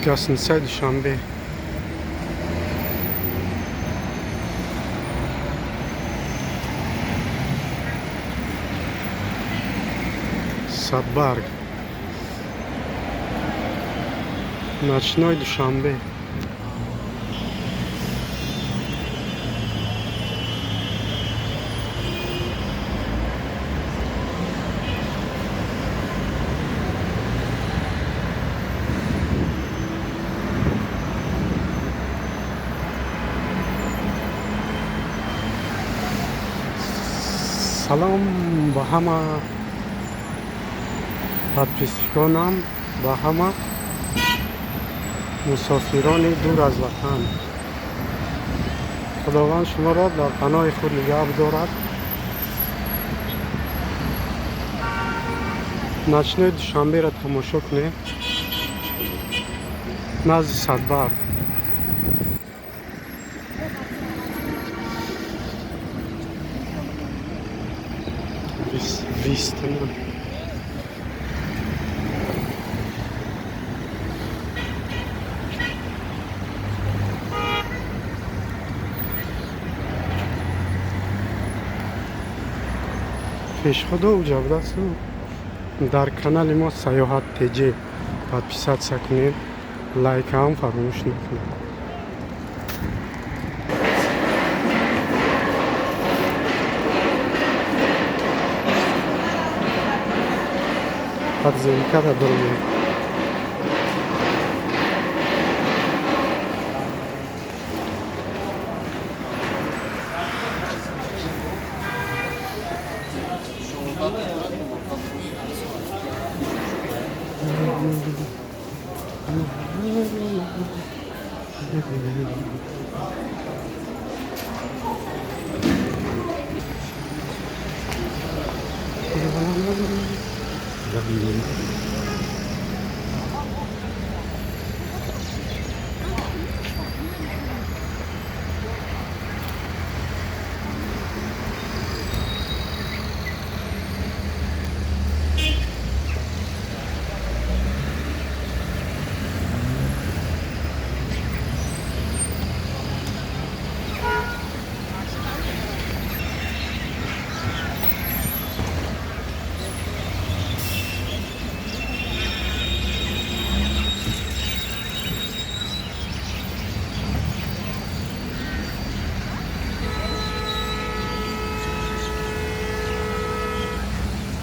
Гостиницаи Душанбе. Садбарг. Ночной Душанбе. Салом ба ҳама подписчиконам, ба ҳама мусофирони дур аз ватан. Худованд шуморо дар паноҳи худ нигаҳ бидорад. Ночной Душанберо тамошо кунед, назди Садбарг. Вистана. Пешходо уҷабдасту дар канали мо Саёҳат ТЖ подписаться кунед, лайкаам фаромӯш накунед. Подземкада дорем.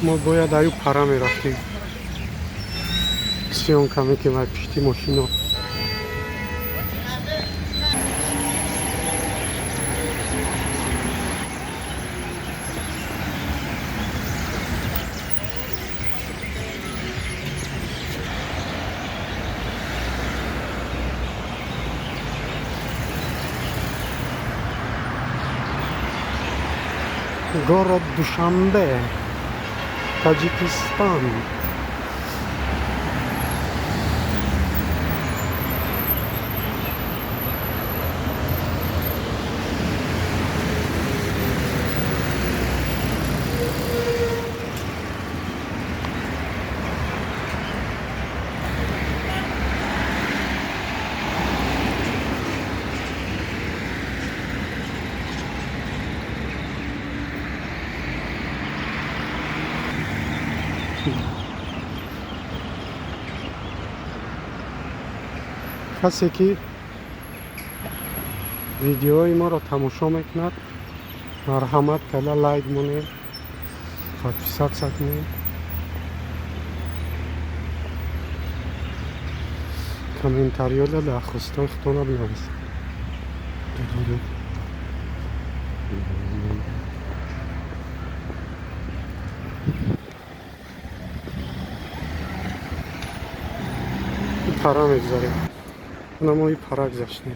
Мо бояд аю пара мерафтем. Съёмка мекунем ай пишти мошино. Город Душанбе, Таджикистан. Касе ки видеои моро тамошо мекунад, марҳамат карда лайк монед, подписаться кунед, комментариёда дархостҳои худтонро бинависед. Пара мегузарем. Мо и пара гузаштем.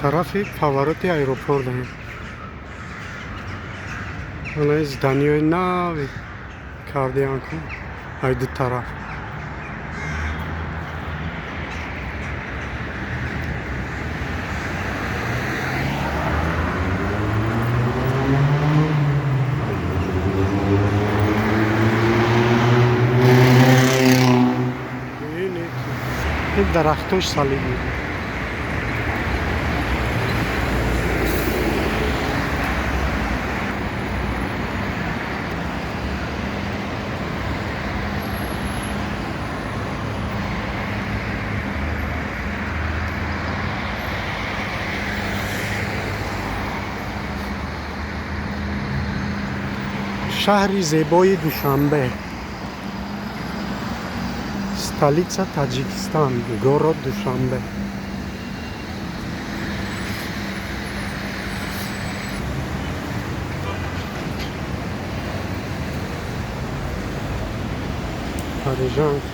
Тарафи повороти аэропорт даем. Ана зданиҳои нави кардиан ку ай ду тараф. Ин дарахтош салиб мекунад. Шаҳри зебои Душанбе, столица Таджикистан, город Душанбе. Парижанка.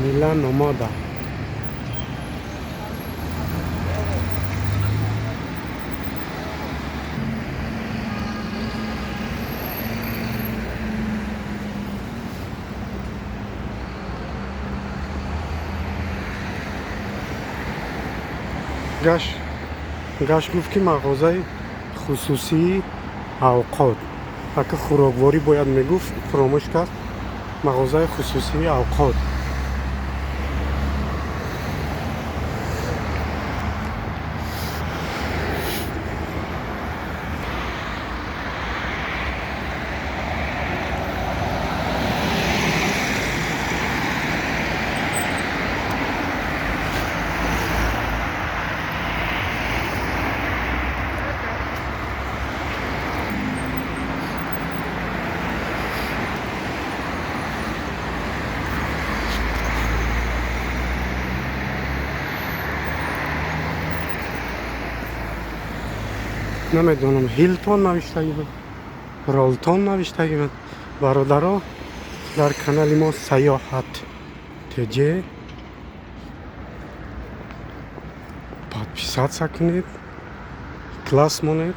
Milano Moda. Гаш гуфт, ки мағозаи хусусии авқот. Ака хӯрокворӣ бояд мегуфт, фуромӯш кард. Мағозаи хусусии авқот. Намедонам, Хилтон навиштагӣ буд, Ролтон навиштагӣ буд. Бародаро, дар канали мо Саёҳат ТЖ подписаться кунед, класс монед.